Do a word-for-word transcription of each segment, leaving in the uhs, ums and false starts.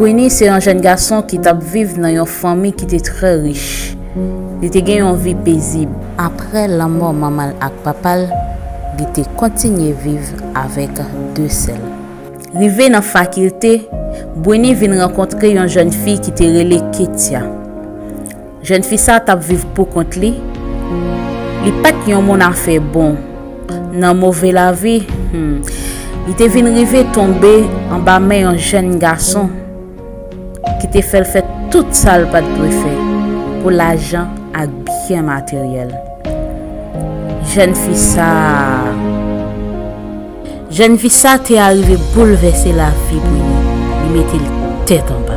Brini se yon jèn gason ki t ap viv nan yon fanmi ki te trè rich. Li te gen yon vi pezib. Apre lanmò manman l ak papa l, li te kontinye viv avèk de sè l. Rive nan fakilte, Brini vin rankontre yon jèn fi ki te rele Ketia. Jèn fi sa t ap viv poukont li. Li pa t yon moun afè bon. Nan move lavi, hmm, li te vin rive tonbe anba men yon jèn gason ki te fè l fè tout sa l pa t dwe fè pou lajan ak byen materyèl. Jèn fi sa a. Jèn fi sa te arive boulvèse lavi Brini, li mete l tèt anba.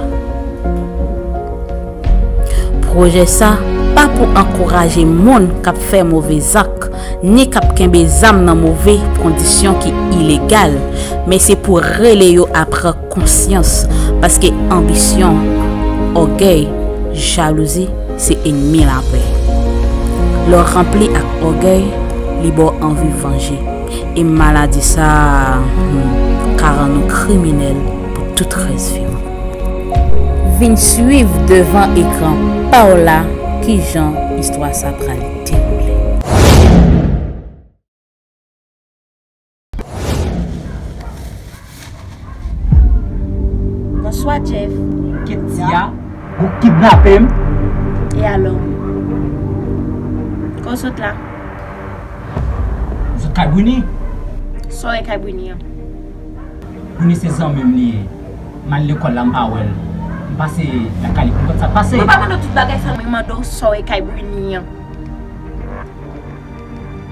Pwojè sa pa pou ankouraje moun k ap fè move zak, ni k ap kenbe zam nan move kondisyon ki ilegal, men se pou rele yo a pran konsyans, paske anbisyon, ògèy, jalouzi se ènmi lapè. Lè w ranpli ak ògèy, li ba w anvi vanje. E maladi sa a, hmm, ka rann ou kriminèl pou tout rès vi w. Vin swiv devan ekran pa w la kijan istwa sa pral dewoule. Bonswa, Jeff. Ketia, ou kidnape m? E alò? Kote w sot la? M sot kay Brini. Sa w wè kay Brini an? Brini se zanmi m li ye. M al lekòl la, m pa wè l. M pase lakay li pou m konn sa k pase. Mwen pa mande w tout bagay sa, mwen mande w sa w wè kay Brini an.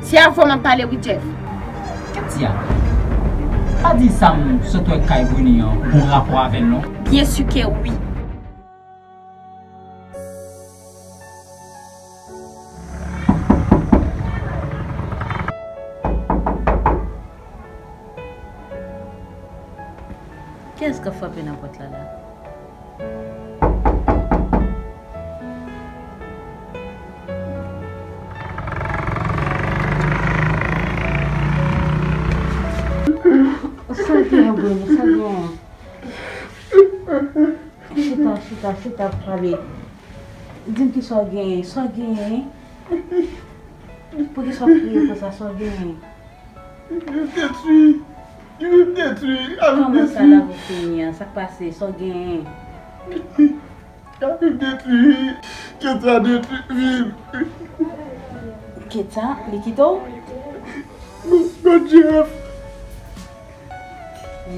Se avè w m ap pale wi, Jeff. Ketia, pa di sa m sot wè kay Brini an, ou gen rapò avè l non. Byen si ke wi. Kiyès k ap frape nan pòt la la? Sa gen, Brini, sa gen? Chita, chita, chita, pale. Di m kisa w genyen, sa w genyen? Poukisa w ap kriye konsa, sa w genyen? Li vin detwi. Li vin detwi. Kòman sa la pou fini an? Sa k pase? Sa w genyen? Li vin detwi. Ketia detwi vi m. Ketia, li kite w? Non, non, Jeff.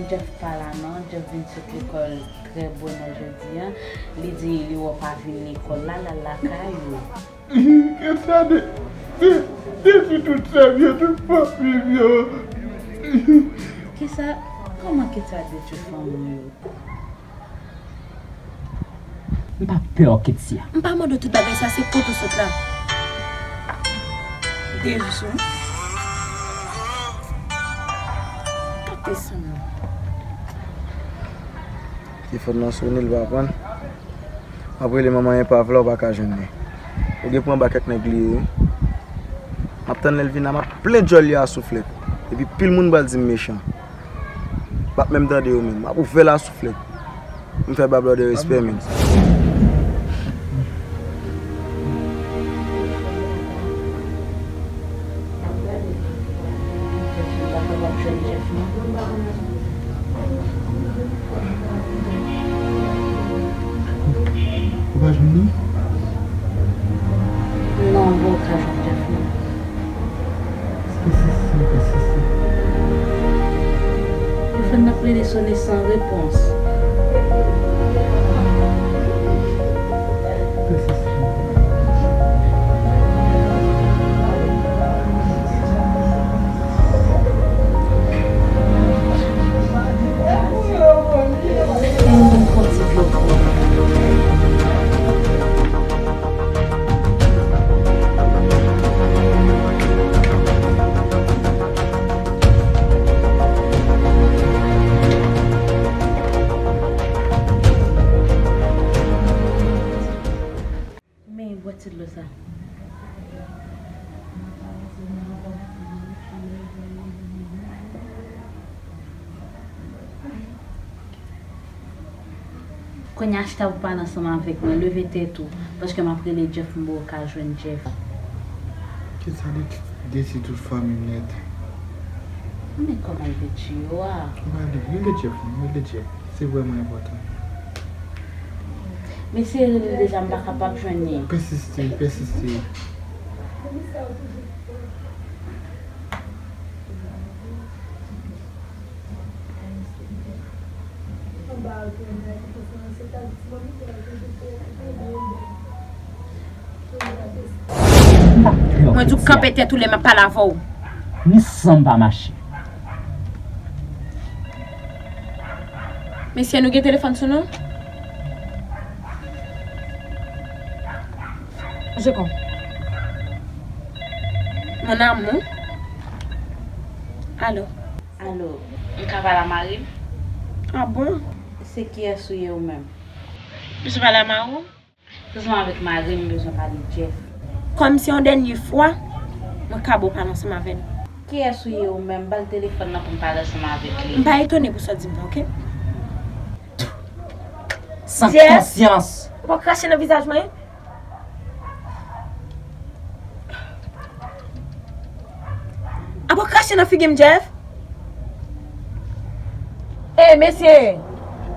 Jeff pa la non. Jeff vin sot lekòl trè bonè jodi a. Li di li wè w pa vin lekòl la, l al lakay ou. Ketia de, de, detwi tout sè m yo, tout fanmi m yo. Kisa, kòman Ketia detwi fanmi w yo? M pa pè w, Ketia. M pa mande w tout bagay sa, se kote w sot la. Dejis ou. Kote sa non? Telefòn nan sone, l pa pran. M ap rele manman epav la, ou pa ka jwenn li. Ou gen pou anba kèk nèg li ye wi. M ap tann lè l vin la, m ap plen djòl li a souflèt. Epi pil moun pral di m mechan. M p ap menm tande yo menm. M ap ouvè l a souflèt. M fè Bablòdè respè menm. Ou pa jwenn li? Non, bon, ou ka jwenn Jeff non. Pesisi, pesisi. Telefòn nan plede sone san repons. Pesisi. Kounye a chita pou pale ansanm avèk mwen, leve tèt ou, paske m ap rele Jeff, m poko ka jwenn Jeff. Kisa li desi tout fanmi m nèt? Men kòman l te tiye w a? Rele, rele Jeff, non, rele Jeff. Se vrèman enpòtan. Mesye rele deja, m pa kapab jwenn li. Pèsiste, pèsiste. Mwen di w kanpe tèt ou lè m ap pale avè w. Ni san m pa mache. Mesye, nou gen telefòn sou nou? Je kon. Mon amour. Alo. Alo. M ka pale a mari m? Ah bon? Se kiyès ou ye ou menm? M bezwen pale a mari w. Bezwen avèk mari m, bezwen pale Jeff. Kòm se yon dènye fwa, mwen ka ba w pale ansanm avè l. Kiyès ou ye ou menm? Ba l telefòn nan pou m pale ansanm avèk li. M pa etone pou sa w di m nan, oke? San konsyans. Ou pa krache nan vizaj mwen? Apa w krache nan figi m, Jeff? Ey, mesye!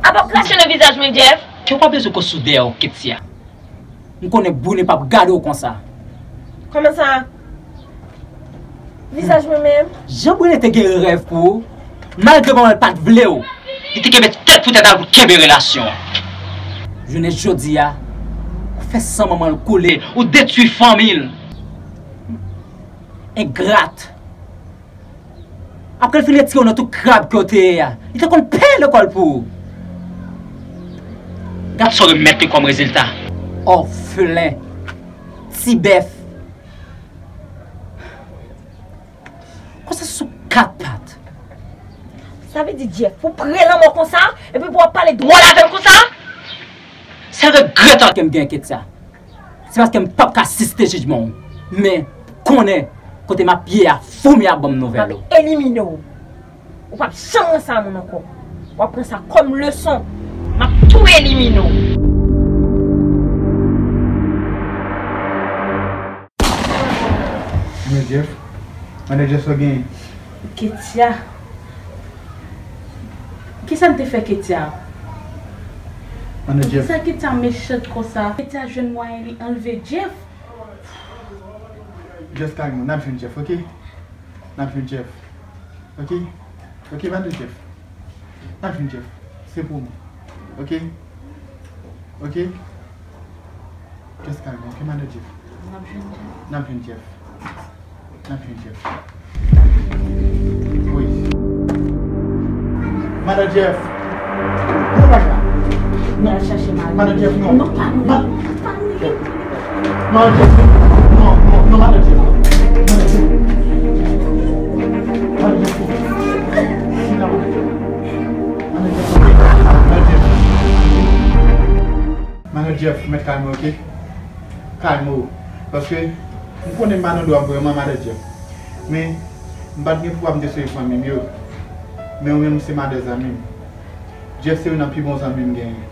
Apa w krache nan vizaj mwen, Jeff? Ke w pa bezwen kò sou dèyè w, Ketia. M konnen Brune p ap gade w konsa. Kòman sa? Vizaj mwen menm? Jan Brune te gen rèv pou ou, malgre manman l pa t vle w, li te kenbe tèt pou tèt al pou kenbe relasyon an. Jounen jodi a, ou fè san manman l koule, ou detwi fanmi l. Engrat. Apre l fin retire w nan tou krab ke w te ye a, li te konn peye lekòl pou ou. Gad sa w remèt li kòm rezilta. Òfelen. Ti bèf. Konsa sou kat pat. Sa vle di, Jeff, pou pre lanmò konsa, epi pou w ap pale dwòl avè l konsa? Sèl regrèt ke m gen, Ketia, se paske m p ap ka asiste jijman w. Men, konnen, kote m ap ye a, foumi ap ban m nouvèl ou. M ap elimine w. Ou p ap janm ranse a moun ankò. W ap pran sa kòm leson. M ap tou elimine w. Mwen Jeff. Mwen Jeff, sa w genyen? Ketia. Kisa m te fè Ketia? Poukisa Ketia mechan konsa? Ketia jwenn mwayen li anlve Jeff. Just kalme w, n ap jwenn Jeff, oke? N ap jwenn Jeff. Oke? Oke, pa de Jeff. N ap jwenn Jeff. Se pwomi. Oke? Oke? Just kalme w, oke, madan Jeff? N ap jwenn Jeff. N ap jwenn Jeff. N ap jwenn Jeff. Wi. Madan Jeff. Kote w pral la? Non. Al chache mari. Madan Jeff, non. Non, pa nou. Ma- Madan Jeff, non. Non, non, non, madan Jeff. Madan Jeff. Madan Jeff, non. Madan Jeff, non. Madan Jeff, non. Madan Jeff. Madan Jeff, mèt kalme w, oke? Kalme w. Paske m konnen m pa nan dwa m vrèman, madan Jeff. Men, m pa t gen pwa m te sove fanmi m yo. Men ou menm, ou se madan zanmi m. Jeff se youn nan pi bon zanmi m genyen.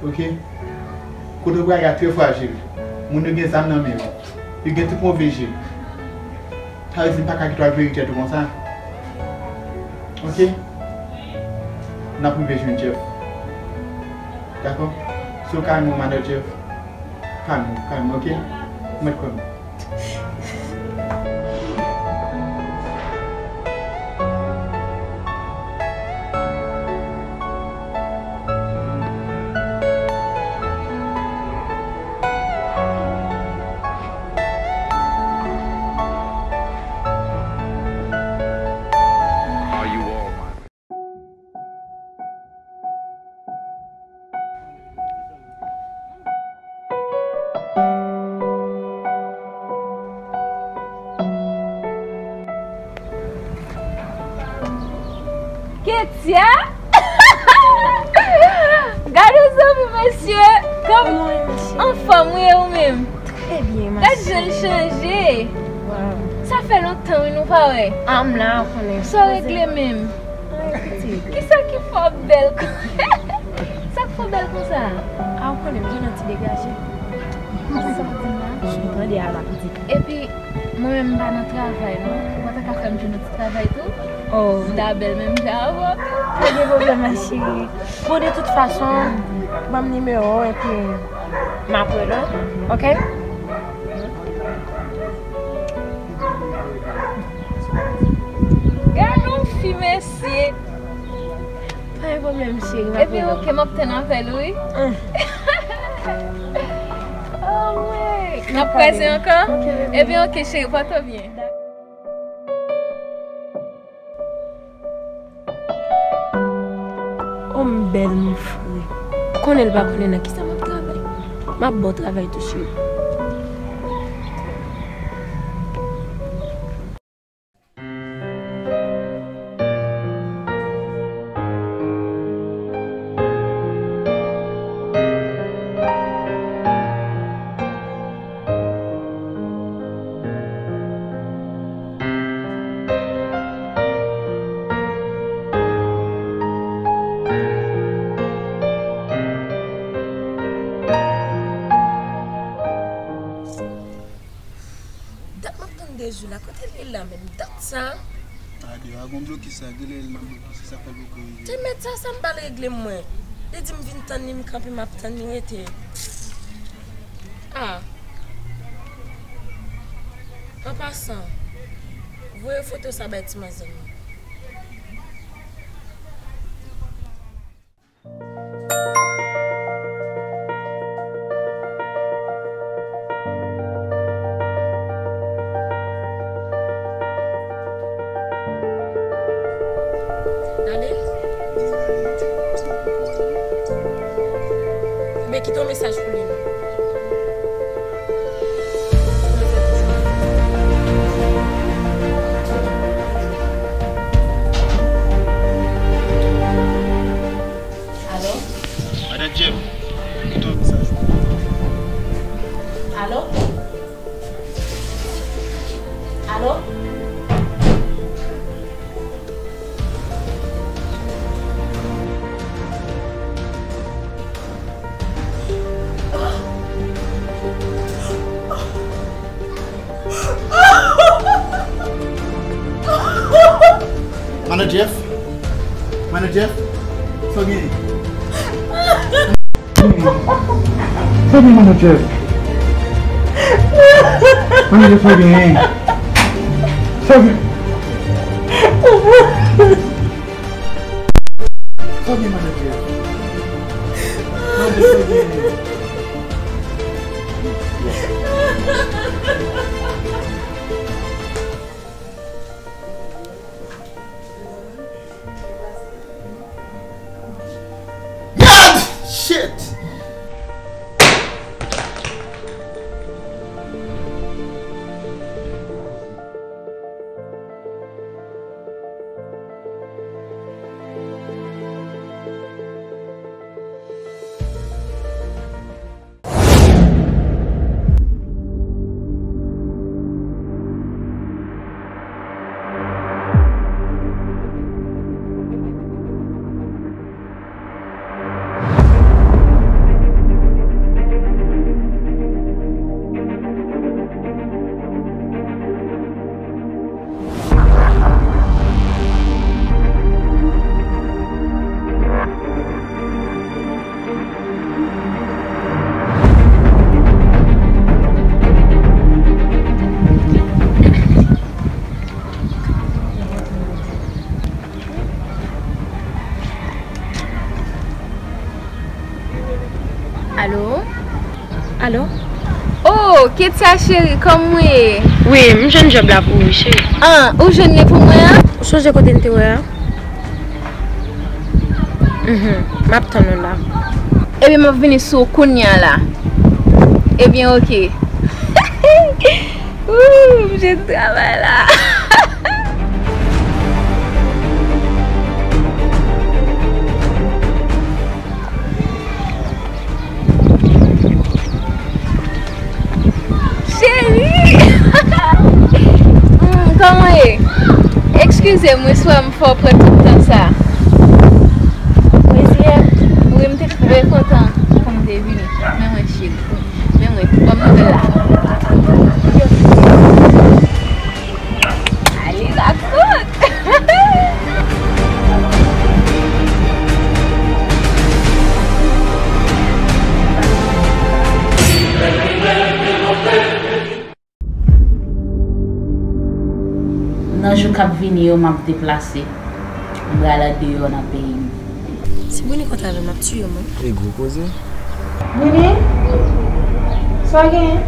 Oke? Kote w prale a trè frajil. Moun yo gen zam nan men yo. Yo gen tout move je. Sa vle di m pa ka kite w al peri tèt ou konsa. Oke? N ap rive jwenn Jeff. Dakò? So, kalme w, madan Jeff. Kalme w, kalme w, oke? Ou mèt kwè m. Ketia! Gade zanmi mesye! Kòman w ye, mesye? Anfòm, wi, e ou menm? Trè byen, ma cheri. Gad jan l chanje! Waw. Sa fè lontan, wi, nou pa wè. A, m la, ou konnen. Sa w regle menm? Ay, pitit. Kisa ki fè w bèl kon sa? Sa k fè Bèl konsa. A, ou konnen m jwenn yon ti degaje. Sa w di m la? M tande a la pitit. Epi, mwen menm m pa nan travay non. Ou pa ta ka fè m jwenn yon ti travay tou? Oh. M ta bèl menm jan avè w tou. Pa gen pwoblèm ma cheri. Bon, de tout fason, ban m nimewo w epi m ap rele w, oke? Gad yon fi mesye. Pa gen pwoblèm cheri, m ap rele w. Ebyen oke, m ap tann apèl ou wi. Anmwey. N ap kwaze ankò? Oke, bebe. Ebyen oke cheri, pòte w byen. O m bèl, m fre. Ou konnen l pa konnen nan kisa m ap travay. M ap ba w travay tou cheri. Dat m ap tann Dejou la, kote l ye la menm? Dat sa? A, deyo a gon blokis la, genlè l nan blokis, se sa k fè l poko rive. Te mèt sa, sa m pa l regle mwen. Li di m vin tann li, m kanpe, m ap tann li rete. A. An pasan, voye foto sa bay ti manzè m nan. Gade. Ebyen, kite yon mesaj pou li non. Alo? Madan Jeff, kite yon mesaj pou mwen. Alo? Alo? Madan Jeff? Madan Jeff? Sa w genyen? Sa w genyen, Madan Jeff? Madan Jeff, sa w genyen? Sa w gen-, sa w gen, Madan Jeff? Madan Jeff, sa w genyen? Merde! Shit! Alo? Alo? Oh, Ketia cheri, kòman w ye? Wi, m jwenn djòb la pou ou, wi, cheri. Ah, ou jwenn li pou mwen an? Ou sonje kote n te wè a? Mhm, m ap tann ou la. Ebyen, m ap vini sou ou kounye a la. Ebyen, oke. Ooh, m jwenn travay la. Cheri! Hmm, kòman ye? Eskize m, wi, si w wè m fè w pran tout tan sa. Wi, m te Mwen kontan kòm te vini. Men mwen cheri. Men mwen kòm nouvèl la. Yo. Alisa kout. Nan jou k ap vini yo, m ap deplase. M pral andeyò nan peyi m. Si Bruni kontre avè m, l ap tiye m, wi. E gwo koze. Bruni, sa w genyen?